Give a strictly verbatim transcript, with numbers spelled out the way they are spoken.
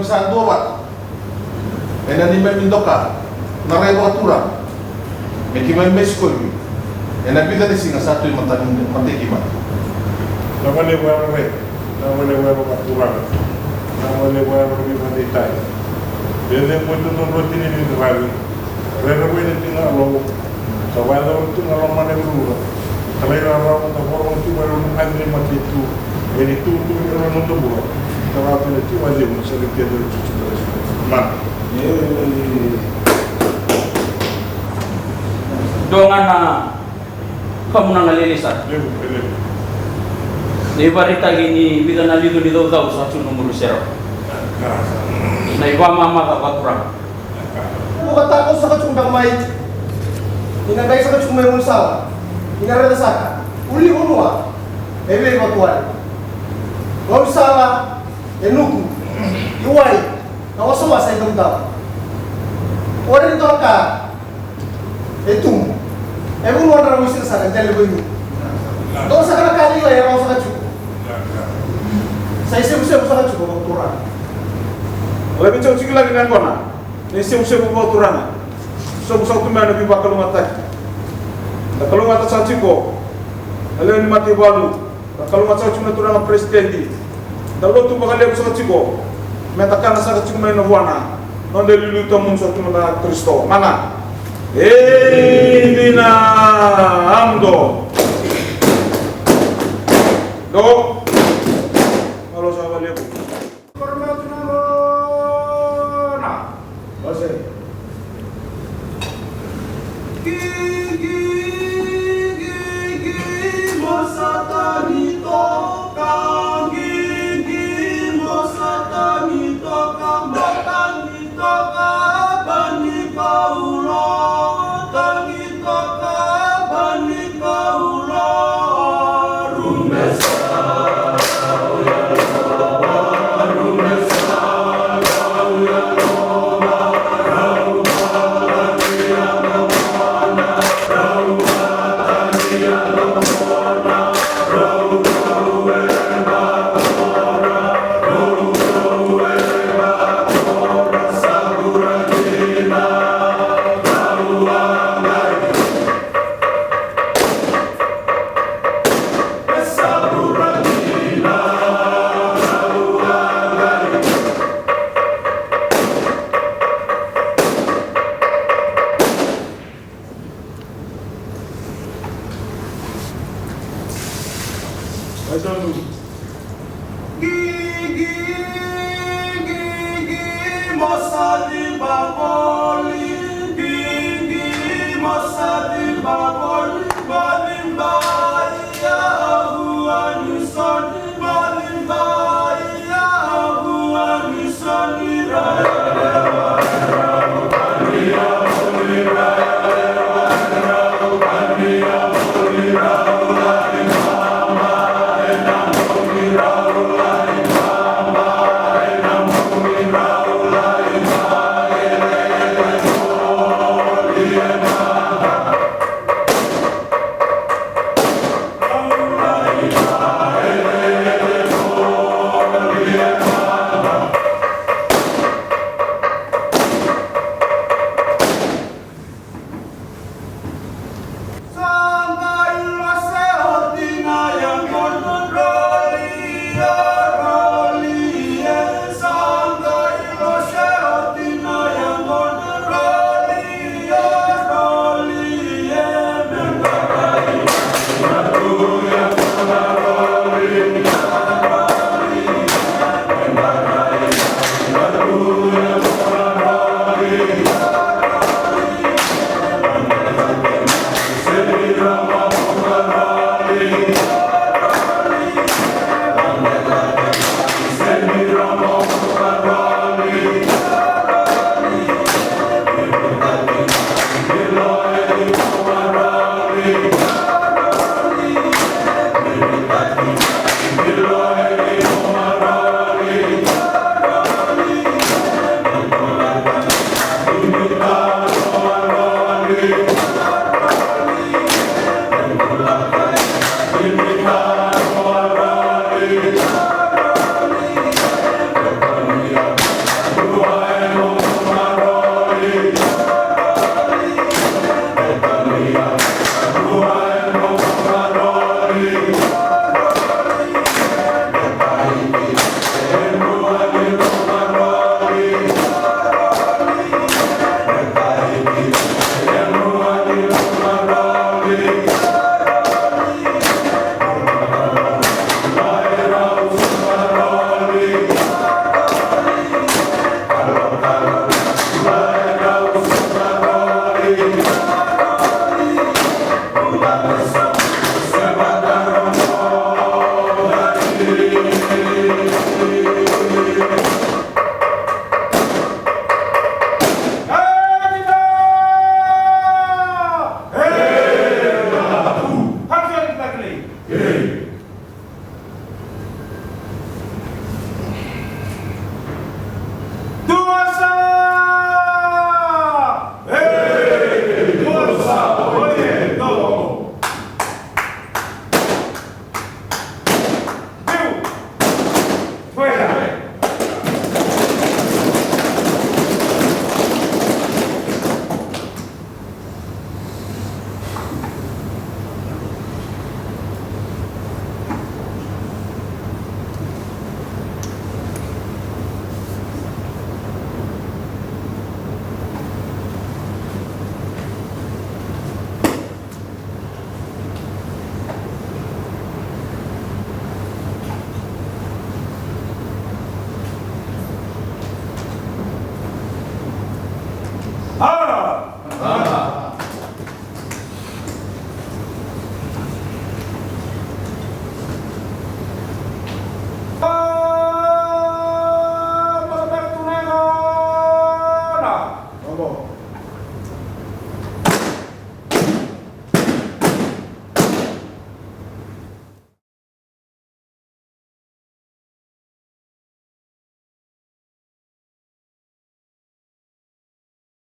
Sa duavata ena neimami doka na rai vakaturaga me keimami mai sikovi ena vica na siga sa tu e mata, matai keimami. Na vale vua era rai, na vale vua era vakaturaga, na vale vua era veivakataitai. Veve ko i dodonu roti ni veikaravi. Rere vua na tigalo. Sa vakayacora tu ga lomana e vuravura. Talairawarawa na voro tu mai rau na madre mate tu. E ni tutu ni rau na noda bula. Tara tu na tiu a levu sa rikea tu tu tu. Mana. Dua ga na kamunaga lele sara. Levu, levu. Ni vakaraitaki ni vica na lico ni caucau sa tu na muri serau. Na ivamamaca vakaturaga. Vuka ta kau saka tsuku beka mai. Ni na dai saka tsuku mai gaunisala. Ni na raica saka. Uli vanua. E vei vatuwale. Gaunisala. E nuku. I wai. Na wasawasa e damudamu. Ore ni toka. E tumu. E vanua dra wisi saka dele vei ni. Dou saka na ka lila e rau saka tsuku. Sa isevusevu saka tsuku ko tura. Levi tau tsikilaki na gona. Ni sevusevu vakaturaga. Sobu sa tu mai na veivakalougatataki. Da kalougata sa tiko na lewe ni mataivalu. Da kalougata sa tiko na turaga peresitedi. Da lotu vakalevu sa tiko. Me da kana sa tiko mai na vuana. Noda iliuliu taumuni sa tiko na Karisito. Mana. Ei dina. Amudo. Do. Malo sa vakalevu.